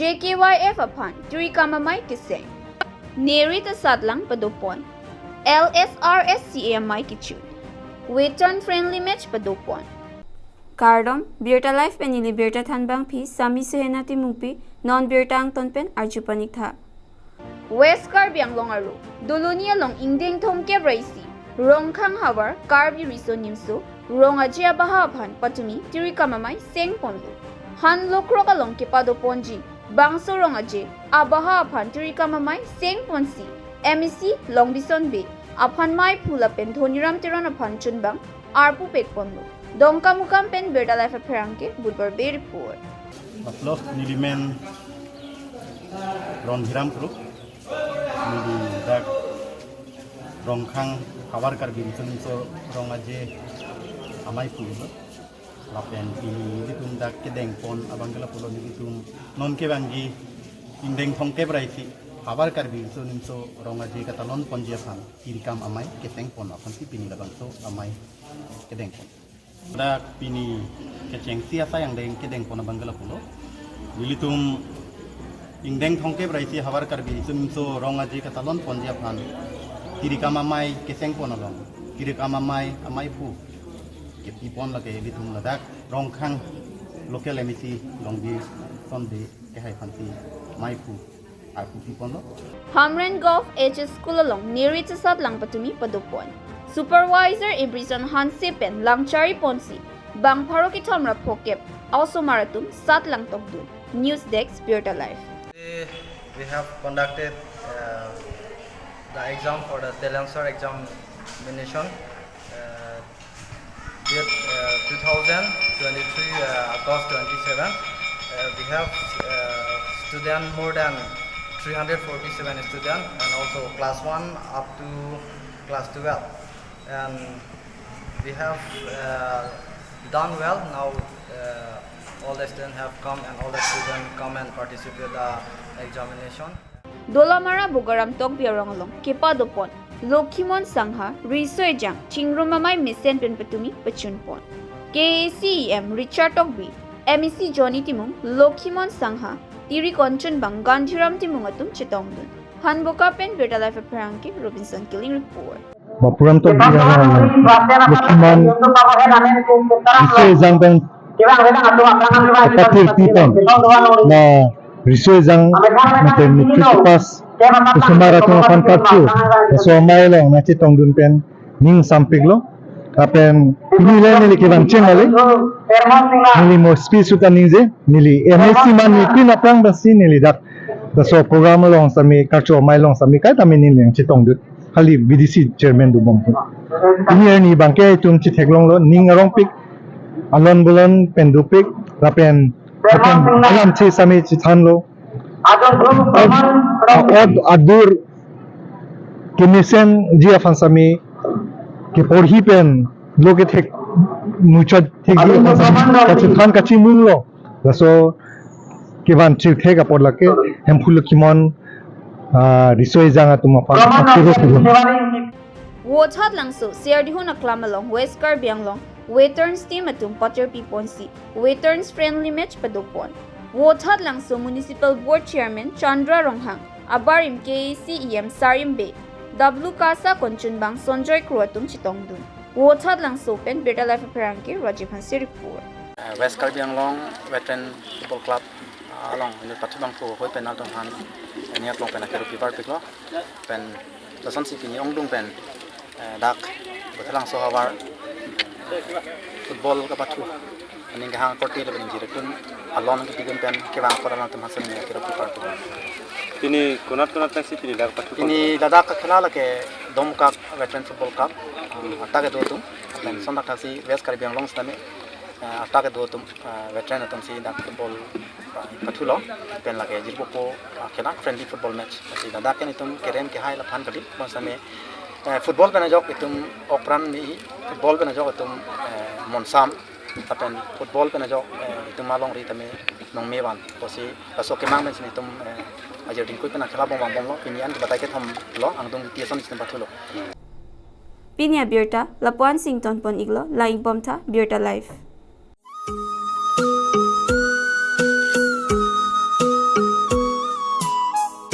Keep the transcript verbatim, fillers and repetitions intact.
J K Y F aphan tirikam amei keseng. Neri ta satlang padopon. L S R S C A amei kechun. Veteran friendly match padopon. Kardom, Birta Live pen neli Birta Thanbangpi, Sami Suhena Timungpi, non birta angton pen arju panik tha. West Karbi Anglong arlo Doloni along ingdeng thomkep ra isi Rongkhang havar Karbi Riso Nimso Rong Aje abaha aphan patumi tirikam amei sengponlo. Han lokrok along kepadoponji bangso Rong Aje abaha aphan tirikam amei sengponsi M A C Longbison Bey aphan meiphu lapen Dhoniram Teron aphan chunbang arpu pekponlo. Dongkamukam pen Birta Live apherangke Budbar Bey report. Aplo nelimen Ronhiram Kro, neli dak Rongkhang havar Karbi Riso Nimso Rong Aje ameiphu lo. Lapen pini nelitum dak kedengpon abang ke lapulo, nelitum non kevangji ingdeng thomkep ra isi havar Karbi Riso Nimso Rong Aje katalonponji aphan tirikam amei kesengpon aphansi pini labangso amei kedengpon. Dak pini kechengsi asai angdeng kedengpon abang ke lapulo. Nelitum ingdeng thomkep ra isi havar Karbi Riso Nimso Rong Aje katalonponji aphan tirikam amei kesengpon along tirikam amei ameiphu kepipon lake ilitum ladak Rongkhang local M A C Longbison Bey kehai aphansi meiphu arpu piponlo. Hamren Golf H S School along neri ta satlang patumi padopon. Supervisor Ibrison Hanse pen langchariponsi bang pharo kethom ra phokep a-osomar atum satlang tokdun. News Desk, Birta Live. Today we have conducted uh, the exam for the Talent Search examination. Uh, date uh, two thousand twenty-three uh, August twenty-seven. Uh, we have uh, student more than three hundred forty-seven students, and also class one up to class twelve. And we have uh, done well. Now uh, all the students have come and all the students come and participate the examination. Dolamara Bogaram Tokbi arong along kepadopon Lokhimon Sangha riso ejang chingrum amei mesen pen patumi pachunpon. K A A C E M Richard Tokbi, M A C Johnny Timung, Lokhimon Sangha, tiri konchunbang Gandhiram Timung atum chetongdun. Hanboka pen Birta Live apherangke Robinson Killing report. Bapuram Tokbi arong along Lokhimon riso ejang pen kapatir pipon. Na riso ejang mate matric pass osomar atum aphan karcho. Laso amei along nangchetongdun pen ning sampiklo. Lapen pini le neli kevang cheng ale. Neli mo speech suta ningje. Neli M A C man ni pin aphrang basi neli dak laso program along sami karcho amei along sami kaita neli nangchetongdun. Kali B D C chairman dobom. Pini arni abangke itum chetheklonglo, ning arongpik, alon bolon pen dopik, lapen lapen alam che sami chethanlo. Ad-, ad-, adur kemesenji aphan sami keporhi pen lo kethek muchot thekji aphan sami kachethan kachimunglo. Laso kevan chirthek apor lake Hemphu Lokhimon, ah, riso ejang atum aphan akiro kiro. Vothatlangso Siardihun aklam along West Karbi Anglong Veterans Team atum patir piponsi Veterans Friendly Match padopon. Vothatlangso Municipal Board Chairman Chandra Ronghang, abarim K A A C E M Sarim Bey, W K A S A konchunbang Sonjoy Kro atum chetongdun. Vothatlangso pen Birta Live apherangke Rajiv Hanse report. Eh, West Karbi Anglong Veteran Football Club, ah, along inut pathu bangphu hoi pen along han, eh, niak long pen akero pibar piklo pen lasonsi pini ongdung pen, eh, dak Vothatlangso havar football kapathu aning kehang korte lapen ingjir atum alon kepidun pen kevang apor alangtum hasan akero pibar piklo. Pini konat konat pensi pini dak pathu? Pini ladak kakhela lake Domkak Veteran Football Club, ah, atak kedo atum, lapen son dak thasi West Karbi Anglong sitame, ah, atak kedo atum, ah, veteran atumsi dak football, ah, pathulo, pen lake jirpo po, ah, khela friendly football match. Lasi ladak ke itum kerem kehai laphan kali, bonsitame, eh, football pen ajok itum okpran me-i, football pen ajok itum, eh, monsam, lapen football pen ajok, eh, itum alongri tame nongmevan. Pusi laso kemang pensi itum, eh, ajir dingkui pen akhela bom bom lo, pini an batai kethom lo, angdung T S on itum pathulo. Pini abirta lapu-an si ingtonpon iklo, lang-ik bomtha, Birta Live.